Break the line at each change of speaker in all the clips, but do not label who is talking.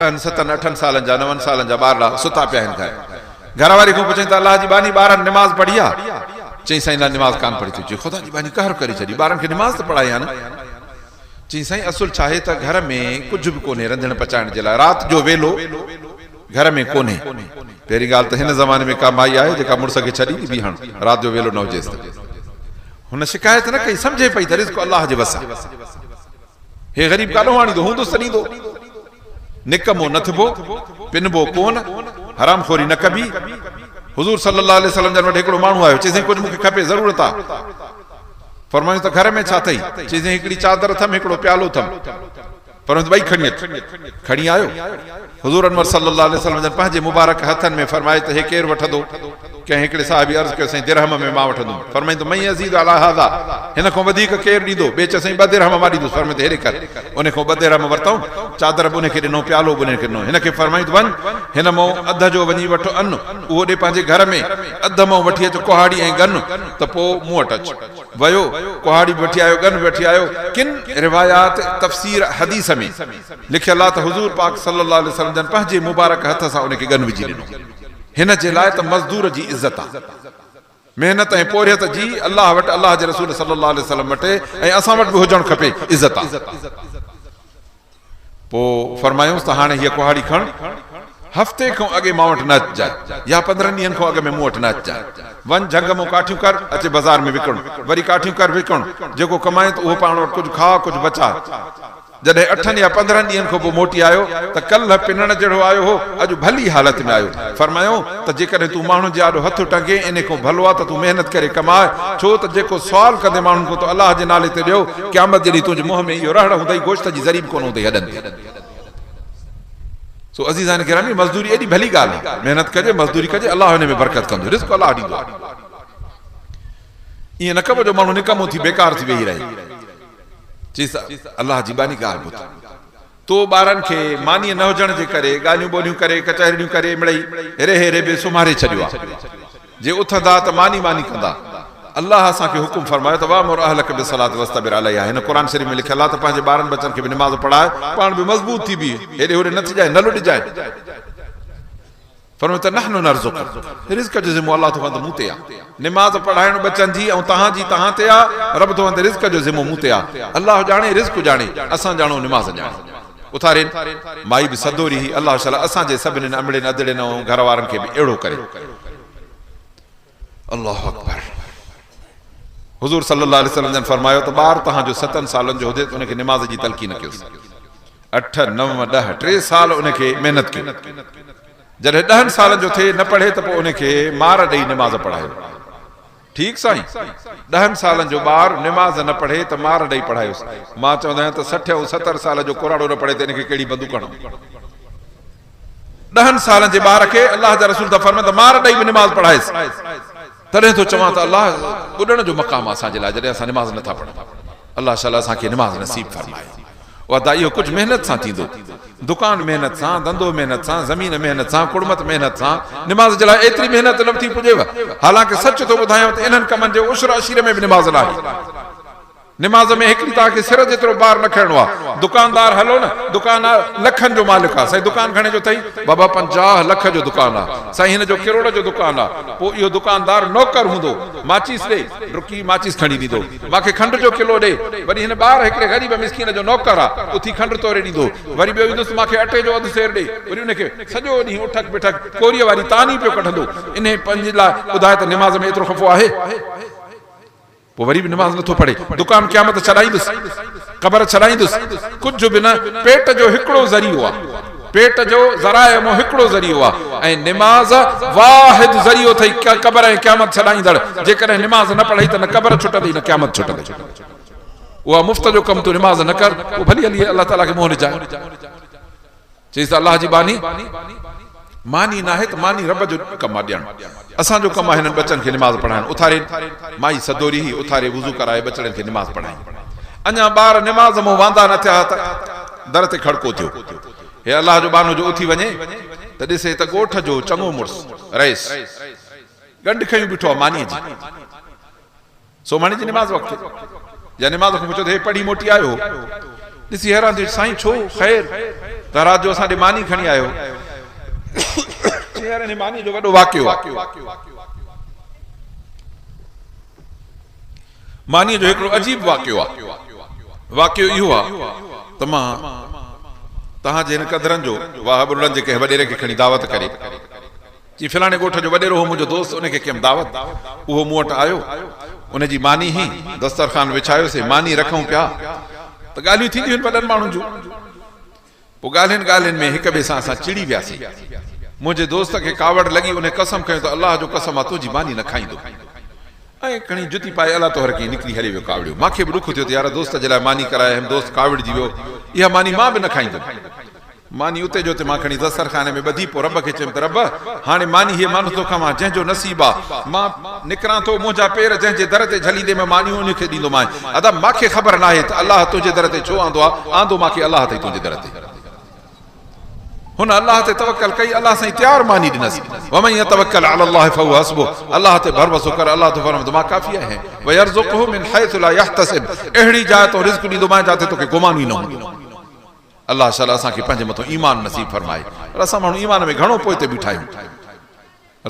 ڇهن، ستن، اٺن سالن جا، نون سالن جا ٻارڙا ستا پيا آهن گهر. گهر واري کان پڇيائين ته الله جي ٻانهي ٻارن نماز پڙهي آ؟ چيائين سائين نه نماز ڪانه پڙهي اٿئون. چيائين خدا جي ٻانهي قهر ڪري ڇڏي ٻارن کي نماز ته پڙهائي ها نه. چيائين سائين اصل ڇاهي ته گهر ۾ ڪجهه به ڪونهي رنڌڻ پچائڻ جي لاء رات جو ويلو گهر ۾ ڪونهي. پهرين ڳالهه ته هن زماني ۾ ڪا مائي آهي جيڪا مڙس کي ڇڏيندي بيهڻ رات جو ويلو نه هجيس ته. هن شڪايت نه ڪئي سمجهي پئي ته رزق الله جي وس آ. هي غريب ڪاڏهون آڻيندو، هوندس ته ڏيندو. نڪمو نه ٿبو، پنبو ڪونه، حرام خوري نه ڪبي. حضور صلي الله عليه وسلم جن وٽ هڪڙو ماڻهو آيو، چيس سائين ڪجهه مون کي کپي، ضرورت آ. فرمايائون ته گهر ۾ ڇا اٿئي؟ چيس سائين هڪڙي چادر اٿم، هڪڙو پيالو اٿم. فرمايائون ته ٻئي کڻي اچ. کڻي آيو. حضور انور صلي الله عليه وسلم جن پنهنجي مبارڪ هٿن ۾ فرمايو ته هي ڪير وٺندو؟ ڪنهن هڪڙي صحابي عرض ڪيو سائين درهم ۾ مان وٺندم. فرمائين ته من يزيد علي هذا هن کان وڌيڪ ڪير ڏيندو؟ ٻئي چيو سائين ٻه درهم مان ڏيندس. فرمائين ته هيڏي ڪر. ان کان ٻه درهم ورتائون. چادر به ان کي ڏنو پيالو به ان کي ڏنو. هن کي فرمائين ته وڃ هن مئون اڌ جو وڃي وٺ ان اهو ڏي پنهنجي گهر ۾ اڌ مئون وٺي اچ ڪهاڙي ۽ ڳن ته پوء مون وٽ اچ. ويو ڪهاڙي به وٺي آيو ڳن به وٺي آيو. ڪن روايات تفسير حديث ۾. لکيل آ ته حضور پاڪ صلّي اللّٰه عليه وسلّم جن پنهنجي مبارڪ هٿ سان ان کي ڳن وجهي ڏنو. هن جي لاء ته مزدور جي عزت آ. محنت ۽ پورهيت جي الله وٽ الله جي رسول صلّي اللّٰه عليه وسلّم وٽ ۽ اسان وٽ به هجڻ کپي عزت آ. پوء فرمايائونس ته هاڻي هيء ڪهاڙي کڻ، هفتي کان اڳي مان وٽ نه اچجانء يا 15 ڏينهن کان اڳ ۾ مون وٽ نه اچجانء. وڃ جهنگ مون ڪاٺيون ڪر، اچي بازار ۾ وڪڻ. وري ڪاٺيون ڪر وڪڻ. جيڪو ڪمائين ته اهو پاڻ وٽ ڪجهه کاء ڪجهه بچاء. جڏهن اٺن يا 15 ڏينهن کان پوء موٽي آيو ته ڪلهه پنڻ جهڙو آيو هو، اڄ ڀلي حالت ۾ آيو. فرمايائون ته جيڪڏهن تون ماڻهن جي آڏو هٿ ٽنگين انهي کان ڀلو آ ته تون محنت ڪري ڪماء، ڇو ته جيڪو سوال ڪندين ماڻهن کان ته الله جي نالي تي ڏيو، قيامت جي ڏينهن تنهنجي منهن ۾ اهو رهڙ هوندئي گوشت جي ذري به ڪونه هوندئي هڏن تي. سو عزيزان گرامي مزدوري ايڏي ڀلي ڳالهه آ، محنت ڪجي، مزدوري ڪجي، الله انهي ۾ برڪت ڪندو، رزق الله ڏيندو آ. ائين نه ڪبو جو ماڻهو نڪمو ٿي بيڪار ٿي ويهي رهي. چيس، الله جي ٻانهي ڳالهه ٻڌ. تو ٻارن کي مانيء نه هجڻ جي ڪري ڳالهيون ٻولهيون ڪري، ڪچهرڙيون ڪري مڙئي ريهي ريبي سمهاري ڇڏيو آ. جي اٿندا ته ماني ماني ڪندا. الله اسان کي حڪم فرمايو ته وامر اهلک بالصلوة واصطبر عليها هن قرآن شريف ۾ لکيل آ ته پنهنجي ٻارن ٻچن کي به نماز پڙهاء، پاڻ به مضبوط ٿي بيهه، هيڏي هوڏي نه ٿجانء، نه لڏجانء. فرمايو ته نحن نرزقڪ، رزق جو ذمو الله ٿو کڻي ته مون تي آ، نماز پڙهائڻ ٻچن جي ۽ توهان جي توهان تي آ، رب ٿو کڻي ته رزق جو ذمو مون تي آ، الله ڄاڻي رزق ڄاڻي، اسان ڄاڻون نماز ڄاڻي. اٿارين، مائي به سدوري هئي، الله شل اسان جي سڀنين امڙين ادڙين ۽ گهر وارن کي به اهڙو ڪري. الله اڪبر. حضور صلي الله عليه وسلم جن فرمايو ته ٻار توهان جو ستن سالن جو هجي ته ان کي نماز جي تلقين ڪيوس. اٺ، نو، ڏهه، ٽي سال ان کي محنت ڪيو. جڏهن 10 سالن جو ٿئي نه پڙهي ته پوء ان کي مار ڏئي نماز پڙهايو. ٺيڪ سائين، 10 سالن جو ٻار نماز نه پڙهي ته مار ڏئي پڙهايوس. مان چوندو آهيان ته 60 ۽ 70 سال جو ڪراڙو نه پڙهي ته ان کي ڪهڙي بندوق هڻون. 10 سالن جي ٻار کي الله جا رسول ٿا فرمائن ته مار ڏئي به نماز پڙهائيس. تڏهن ٿو چوان ته الله ٻڏڻ جو مقام آهي اسان جي لاء جڏهن اسان نماز نه ٿا پڙهون. الله شال اسان کي نماز نصيب فرمائي. او ادا اهو ڪجهه محنت سان ٿيندو. دڪان محنت سان، ڌنڌو محنت سان، زمين محنت سان، ڪڙمت محنت سان، نماز جي لاء ايتري محنت نه ٿي پڄيو. حالانڪه سچ ٿو ٻڌايان ته انهن ڪمن جي عشر عشير ۾ به نماز ناهي. نماز ۾ هڪڙي توهان کي سر جيترو بار نه کڻڻو آ. دڪاندار هلو نه دڪان آ لکن جو مالڪ آ. سائين دڪان گهڻي جو اٿئي؟ بابا 50 لک جو دڪان آ. سائين هن جو ڪروڙ جو دڪان آ. پوء اهو دڪاندار نوڪر هوندو. ماچيس ڏي. ڊڪي ماچيس کڻي ڏيندو. مان کي کنڊ جو ڪلو ڏي. وري هن ٻار هڪڙي غريب مسڪين جو نوڪر آ. اٿي کنڊ توري ڏيندو. وري ٻيو ايندس مان کي اٽي جو اڌ سير ڏي. وري ان کي سڄو ڏينهن اٺڪ بيٺڪ ڪوريء واري تان ئي پيو ڪڍندو. انهي پنهنجي لاء ٻڌاء ته نماز ۾ ايترو خفو آهي؟ پوء وري به نماز نٿو پڙهي، دڪان قيامت ڇڏائيندس، قبر ڇڏائيندس، ڪجهه به نه، پيٽ جو هڪڙو ذريعو آ، پيٽ جو ذرائع مون هڪڙو ذريعو آ ۽ نماز واحد ذريعو اٿئي قبر ۽ قيامت ڇڏائيندڙ، جيڪڏهن نماز نه پڙهئي ته نه قبر ڇٽندئي نه قيامت ڇٽندئي. اها مفت جو ڪم تون نماز نه ڪر، پوء ڀلي هلي الله تعاليٰ کي منهن ڏجانء. چيس ته الله جي ٻانهي ماني ناهي ته ماني رب جو ڪم آ ڏيڻ، اسان جو ڪم آ هنن ٻچن کي نماز پڙهائڻ. اٿارين، مائي سدوري هئي، اٿاري وضو ڪرائي ٻچڙن کي نماز پڙهائين. اڃا ٻار نماز مون واندا نه ٿيا ها ته در تي کڙڪو ٿيو. هي الله جو ٻانهو جو اٿي وڃي ته ڏسي ته ڳوٺ جو چڱو مڙس، رئيس، ڳنڍ کنيون بيٺو آ مانيء جي. سومهڻي جي نماز وقت يا نماز کان پڇيو ته هي پڙهي موٽي آيو هو؟ ڏسي حيران ٿي ويو، سائين ڇو؟ خير؟ ته رات جو اسان ڏي ماني کڻي آيو. چيائين يار انهي مانيء جو وڏو واقعو آ. مانيء جو هڪڙو عجيب واقعو آ. واقعو اهو آ ته مان توهان جي هن قدرن جو واهه ٻرڙن جي ڪنهن وڏيري کي کڻي دعوت ڪري. چي فلاڻي ڳوٺ جو وڏيرو هو منهنجو دوست ان کي ڪيم دعوت اهو مون وٽ آيو ان جي ماني هئي دسترخوان وڇايوسي ماني رکون پيا ته ڳالهيون ٿينديون هن وڏن ماڻهن جون پوء ڳالهين ڳالهين ۾ هڪ ٻئي سان اسان چڙي وياسي منهنجي دوست کي ڪاوڙ لڳي ان قسم کنيو ته الله جو قسم آ تنهنجي ماني نه کائيندو ۽ کڻي جتي پائي الله طهر ڪيئي نڪري هلي ويو ڪاوڙيو مانکي به ڏک ٿيو ته يار دوست جي لاء ماني ڪرائي هيم دوست ڪاوڙجي ويو اها ماني مان به نه کائيندم ماني اتي جو اتي مان کڻي دسترخاني ۾ ٻڌي پوء رب کي چيم ته رب! هاڻي ماني هيء مان نٿو کاوان، جنهن جو نصيب آ. مان نڪران ٿو، منهنجا پير جنهن جي در تي جهليندي مان مانيون انهي کي ڏيندومانء. ادا! مان کي خبر ناهي ته الله تنهنجي در تي ڇو آندو آ، آندو مان کي الله اٿئي تنهنجي در تي. هن الله تي توڪل ڪئي، الله سائين تيار ماني ڏنس. ومن يتوڪل علي الله فهو حسبه الله تي ڀروسو ڪر، الله ٿو فرمائي ته مان ڪافي آهيان. ويرزقه من حيث لا يحتسب اهڙي جاء تان رزق ڏيندومانء جاتي توکي گمان ئي نه هوندو. الله شال اسان کي پنهنجي مٿو ايمان نصيب فرمائي پر اسان ماڻهو ايمان ۾ گهڻو پوئتي بيٺا آهيون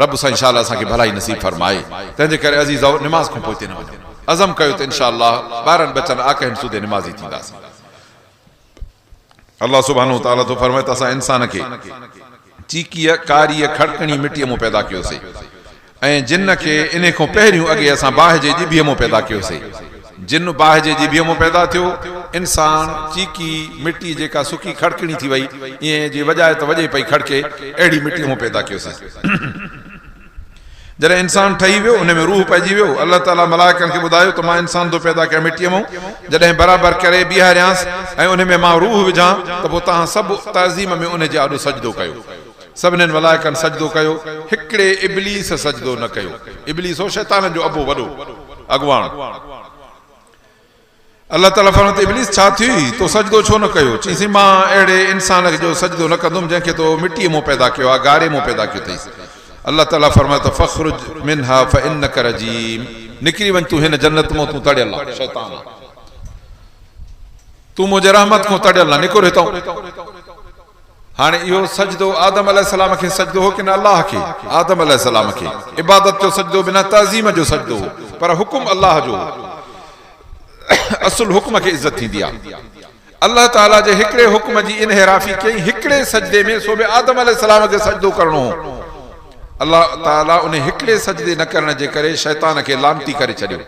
رب سائين شال اسان کي ڀلائي نصيب فرمائي تنهن جي ڪري عزيزؤ نماز کان پوئتي نه وڃو عزم ڪيو ته انشاء الله ٻارن ٻچن آڪهن سودي نمازي ٿينداسين الله سبحانه وتعالي ٿو فرمائي ته اسان انسان کي چيڪيء ڪاريء کڙڪڻي مٽيء مون پيدا ڪيوسي ۽ جن کي انهي کان پهريون اڳي اسان باهه جي ڄڀيء مان پيدا ڪيوسي. جن باهه جي ڄڀيء مان پيدا ٿيو. انسان چيڪي مٽي جيڪا سڪي کڙڪڻي ٿي وئي، ائين جي وڄائي ته وڄي پئي کڙڪي، اهڙي مٽيء مان پيدا ڪيوسي. جڏهن انسان ٺهي ويو، ان ۾ روح پئجي ويو. الله تعاليٰ ملائڪن کي ٻڌايو ته مان انسان ٿو پيدا ڪيان مٽيء مان، جڏهن برابر ڪري بيهاريانس ۽ ان ۾ مان روح وجهان ته پوء توهان سڀ تعظيم ۾ ان جي آڏو سجدو ڪيو. سڀنين ملائڪن سجدو ڪيو، هڪڙي ابليس سجدو نه ڪيو. ابليس هو شيطانن جو ابو وڏو اڳواڻ. الله تعاليٰ فرمايو ته ابليس ڇا ٿي تو سجدو ڇو نه ڪيو؟ چيائين سائين مان اهڙي انسان جو سجدو نه ڪندم جنهن کي تو مٽيء مون پيدا ڪيو آهي، گاري مون پيدا ڪيو اٿئي. الله تعاليٰ فرمايو ته فاخرج منها فانک رجيم نڪري وڃ تون هن جنت مون تون تڙيل آن، شيطان آن. تون منهنجي رحمت کان تڙيل آن، نڪر هتئون. هاڻي اهو سجدو آدم عليه السلام کي سجدو هو ڪي نه الله کي؟ آدم عليه السلام کي عبادت جو سجدو به نه تعظيم جو سجدو هو پر حڪم الله جو هو اصل حڪم کي عزت ٿيندي آهي الله تعالي جي هڪڙي حڪم جي انحرافي ڪئي هڪڙي سجدي ۾ سو به آدم عليه السلام کي سجدو ڪرڻو هو الله تعالي ان هڪڙي سجدي نه ڪرڻ جي ڪري شيطان کي لعنتي ڪري ڇڏيو.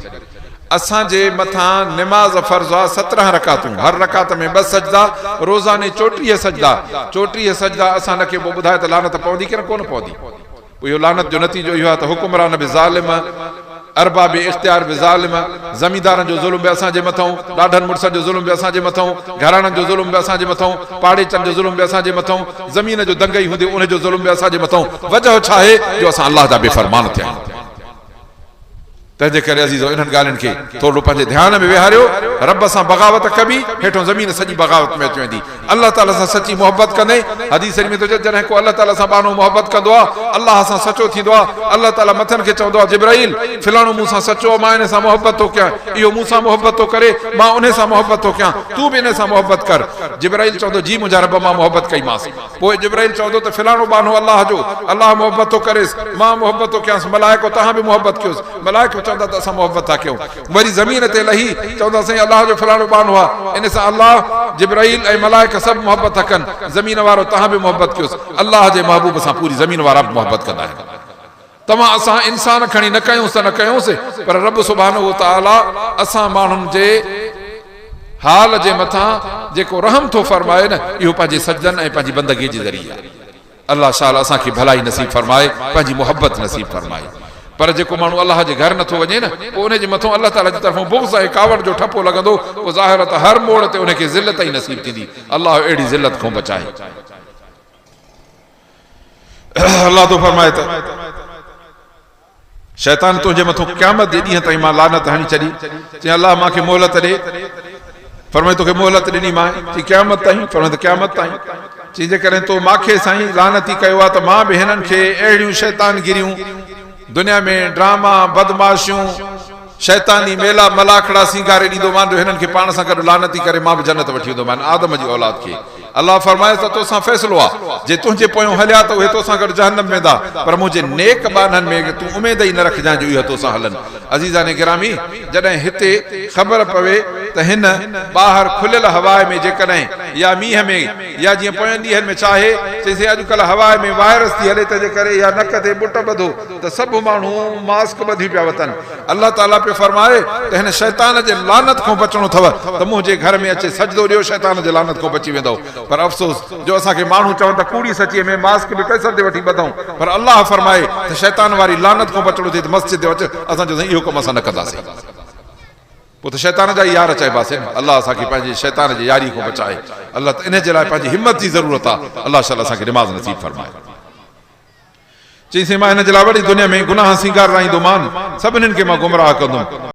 اسان جي مٿان نماز فرض آ 17 رڪعتون هر رڪعت ۾ ٻه سجدا روزاني 34 سجدا 34 سجدا اسان نه کي پوء ٻڌاء ته لعنت پوندي ڪي نه ڪونه پوندي پوء اهو لعنت جو نتيجو اهو آ ته حڪمران به ظالم ارباب اختيار به ظالم، زميندارن جو ظلم به اسان جي مٿئون، ڏاڍن مڙسن جو ظلم به اسان جي مٿئون، گهراڻن جو ظلم به اسان جي مٿئون، پاڙيچن جو ظلم به اسان جي مٿئون، زمين جو دنگئي هوندي ان جو ظلم به اسان جي مٿئون، وجهه ڇاهي جو اسان الله جا بي فرمان ٿيا آهيون. تنهنجي ڪري عزيزو انهن ڳالهين کي ٿورڙو پنهنجي ڌيان ۾ ويهاريو، رب سان بغاوت ڪبي، هيٺون زمين سڄي بغاوت ۾ اچي ويندي. الله تعالي سان سچي محبت ڪندين، حديث شريف ۾ ٿو اچي جڏهن ڪو الله تعالي سان ٻانهو محبت ڪندو آهي، الله سان سچو ٿيندو آهي، الله تعالي مٿن کي چوندو آهي جبرائيل! فلاڻو مون سان سچو آهي، مان ان سان محبت ٿو ڪيان، اهو مون سان محبت ٿو ڪري، مان انهي سان محبت ٿو ڪيان، تون به انهي سان محبت ڪر. جبرائيل چوندو جي منهنجا رب مان محبت ڪئي مانس. پوء جبرائيل چوندو ته فلاڻو ٻانهو الله جو، الله محبت ٿو ڪريس، مان محبت ٿو ڪيانس، ملائڪو توهان به محبت ڪيوس، ملائڪ به چوندا ته اسان محبت ٿا ڪيون. وري زمين تي لهي چوندا سائين الله جو فلاڻو ٻانهو آهي، ان سان الله، جبرائيل ۽ ملائڪ سڀ محبت ٿا ڪن، زمين وارو توهان به محبت ڪيوس، الله جي محبوب سان پوري زمين وارا به محبت ڪندا آهن. توهان اسان انسان کڻي نه ڪيونس ته نه ڪيونس پر رب سبحانه وتعاليٰ اسان ماڻهن جي حال جي مٿان جيڪو رحم ٿو فرمائي نه اهو پنهنجي سجدن ۽ پنهنجي بندگي جي ذريعي آهي. الله شال اسان کي ڀلائي نصيب فرمائي پنهنجي محبت نصيب فرمائي پر جيڪو ماڻهو الله جي گهر نٿو وڃي نه پوء ان جي مٿان الله تعاليٰ جي طرفان بغض ۽ ڪاوڙ جو ٺپو لڳندو پوء ظاهر آهي ته هر موڙ تي ان کي ذلت ئي نصيب ٿيندي الله اهڙي ذلت کان بچائي. الله ٿو فرمائي ته شيطان تنهنجي مٿو قيامت جي ڏينهن تائين مان لعنت هڻي ڇڏي چي الله مان کي مهلت ڏي فرمائي توکي مهلت ڏني مان چي قيامت تائين فرمائي ته قيامت تائين چي جيڪڏهن تو ماکي سائين لعنتي ڪيو آ ته مان به هنن کي اهڙيون شيطان گريون دنيا ۾ ڊراما بدمعاشيون شيطاني ميلا ملاکڙا سينگاري ڏيندو مان جو هنن کي پاڻ سان گڏ لعنتي ڪري مان به جنت وٺي ويندو مان آدم جي اولاد کي. الله فرمايس ته توسان فيصلو آ، جي تنهنجي پويون هليا ته اهي توسان گڏ جهنم ويندا، پر منهنجي نيڪ ٻانهن ۾ تون اميد ئي نه رکجانء جو اهي توسان هلن. عزيزان گرامي! جڏهن هتي خبر پوي ته هن ٻاهر کليل هواء ۾ جيڪڏهن يا مينهن ۾ يا جيئن پوين ڏينهن ۾ ڇا آهي، چئي سائين اڄڪلهه هواء ۾ وائرس ٿي هلي تنهنجي ڪري يا نڪ تي ٻٽ ٻڌو ته سڀ ماڻهو ماسڪ ٻڌيون پيا وتن. الله تعاليٰ پيو فرمائي ته هن شيطان جي لعنت کان بچڻو اٿو ته منهنجي گهر ۾ اچي سجدو ڏيو شيطان جي لعنت کان بچي ويندؤ پر افسوس جو اسان کي ماڻهو چون ته ڪوڙي سچيء ۾ ماسڪ به پئسن تي وٺي ٻڌون پر الله فرمائي ته شيطان واري لعنت کان بچڻو اٿئي ته مسجد تي اچ اسان چيو سائين اهو ڪم اسان نه ڪنداسين پوء ته شيطان جا ئي يار چئباسين الله اسان کي پنهنجي شيطان جي ياري کان بچائي الله ته انهي جي لاء پنهنجي همت جي ضرورت آهي الله شال اسان کي نماز نصيب فرمائي. چيائين، سائين مان هن جي لاء وڏي دنيا ۾ گناهه سينگار رائيندومان، سڀنين کي مان گمراهه ڪندم.